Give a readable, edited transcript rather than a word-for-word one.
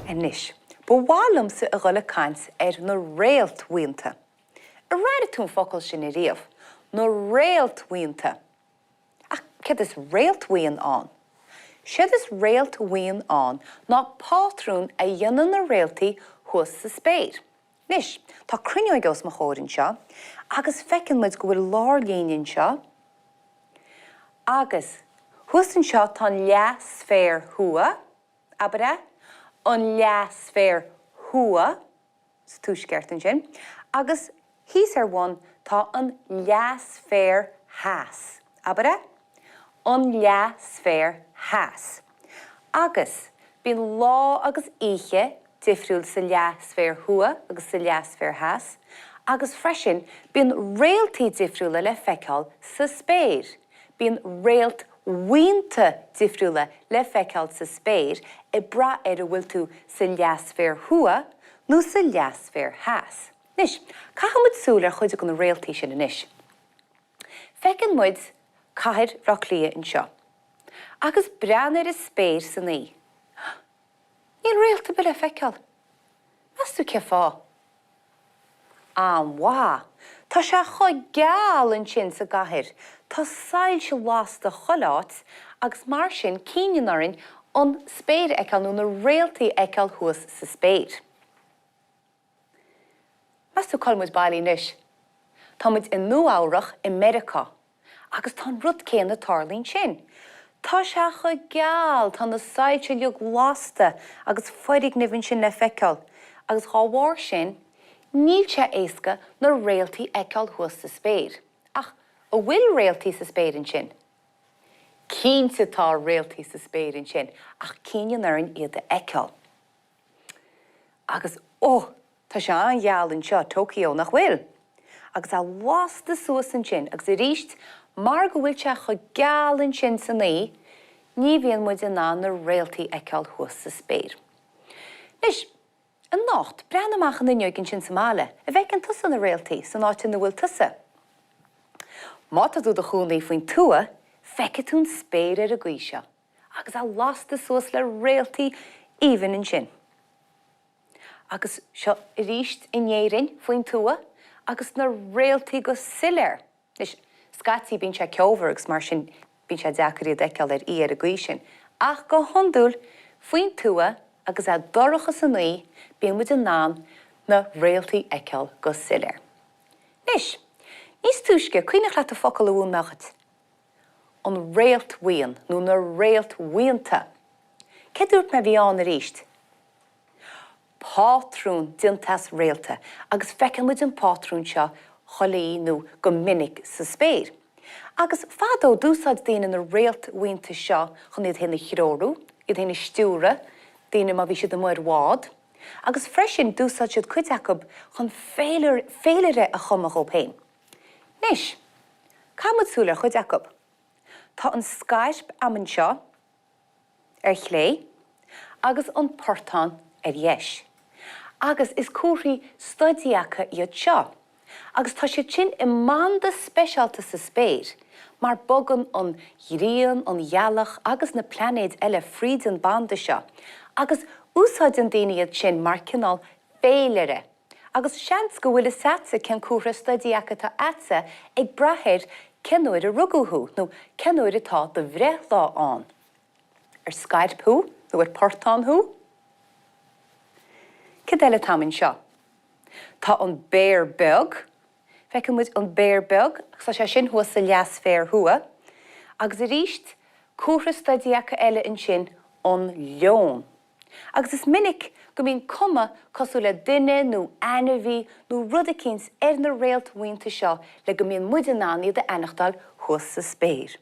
Anois, ba mhaith liomsa a dhul ag caint ar na réaltbhuíonta. Ar airigh tú an focal sin ariamh? Na réaltbhuíonta. Ach céard is réaltbhuíon ann? Séard is réaltbhuíon ann ná pátrún a dhéanann na réaltaí thuas sa spéir. Anois, tá cruinneog os mo chomhair anseo agus feiceann muid go bhfuil lárlíne anseo agus thuas anseo tá an leathsféar thuaidh, abair é, an leathsféar thuaidh sa tuaisceart ansin, agus thíos ar bun tá an leathsféar theas, abair é, an leathsféar theas. Agus bíonn lá agus oíche difriúil sa leathsféar thuaidh agus sa leathsféar theas, agus freisin bíonn réaltaí difriúla le feiceáil sa spéir. Bíonn réaltbhuíonta difriúla le feiceáil sa spéir ag brath ar an bhfuil tú sa leathsféar thuaidh nó sa leathsféar theas. Anois, caithfidh muid súil ar chuid de na réaltaí sin anois. Feiceann muid cathair Bhaile Átha Cliath anseo. Agus breathnaigh ar an spéir san oíche. Níl réalt ar bith le feiceáil. Meas tú cén fáth? An-mhaith! Tá sé chomh geal ansin sa gcathair, tá soilse lasta chuile áit agus mar sin cinneann orainn an spéir a fheiceáil nó na réaltaí a fheiceáil thuas sa spéir. Meas tú cá bhfuil muid bailí anois? Tá muid i Nua-Eabhrach i Meiriceá agus tá an rud céanna ag tarlú ansin. Tá sé chomh geal, tá na soilse uilig lasta agus foirgnimh ansin le feiceáil agus dhá bharr sin níl sé éasca na réaltaí a fheiceáil thuas sa spéir. Ach an bhfuil réaltaí sa spéir ansin? Cinnte tá réaltaí sa spéir ansin ach cinneann orainn iad a fheiceáil. Agus, oh! Tá sé an-gheal anseo, Tokyo, nach bhfuil? Agus é lasta suas ansin, agus arís, mar go bhfuil sé chomh geal ansin san oíche, ní bhíonn muid in ann na réaltaí a fheiceáil thuas sa spéir. Anois, anocht, breathnaigh amach an fhuinneoig ansin sa mbaile, an bhfeiceann tusa na réaltaí san áit ina bhfuil tusa? Má tá tú i do chónaí faoin tuath, feicfidh tú an spéir ar an gcaoi seo, agus é lasta suas le réaltaí aoibhinn ansin. Agus seo arís in Éirinn faoin tuath agus na réaltaí go soiléir. Anois, scaití bíonn sé ceomhar agus mar sin bíonn sé deacair iad a fheiceáil ar oíche ar an gcaoi sin. Ach go hiondúil, faoin tuath agus é dorcha san oíche, bíonn muid in ann na réaltaí a fheiceáil go soiléir. Anois, níos túisce, cuimhneach leat an focal a mhúin mé dhuit? An réaltbhuíon, nó na réaltbhuíonta. Cé dúirt mé a bhí ann arís? pátrún déanta as réalta agus feiceann muid an pátrún seo chuile oíche nó go minic sa spéir. Agus fadó d'úsáid daoine na réaltbhuíonta seo chun iad féin a threorú, iad féin a stiúradh, daoine má bhí siad amuigh ar bhád, agus freisin d'úsáid siad cuid acu chun féilire a chumadh dhóibh féin. Anois, caithfidh muid súil ar chuid acu. Tá an scairp a'm anseo. ar chlé agus an portán ar dheis. Agus is comharthaí stoidiaca iad seo. Agus tá siad sin i mbanda speisialta sa spéir, mar bogann an ghrian, an ghealach agus na plainéid eile fríd an banda seo, agus úsáideann daoine iad sin mar cineál féilire. Agus seans go bhfuil fhios a'tsa cén comhartha stoidiaca atá a'tsa ag brath ar cén uair a rugadh thú nó cén uair atá do bhreithlá ann. Ar scairp thú nó ar portán thú? Céard eile atá anseo? Tá an béar beag. Feiceann muid an béar beag agus tá sé sin thuas sa leathsféar thuaidh. Agus arís, comhartha stoidiaca eile ansin, an leon. Agus is minic go mbíonn cuma cosúil le duine nó ainmhí nó rud eicínt ar na réaltbhuíonta seo le go mbíonn muid in ann iad a aithneachtáil thuas sa spéir.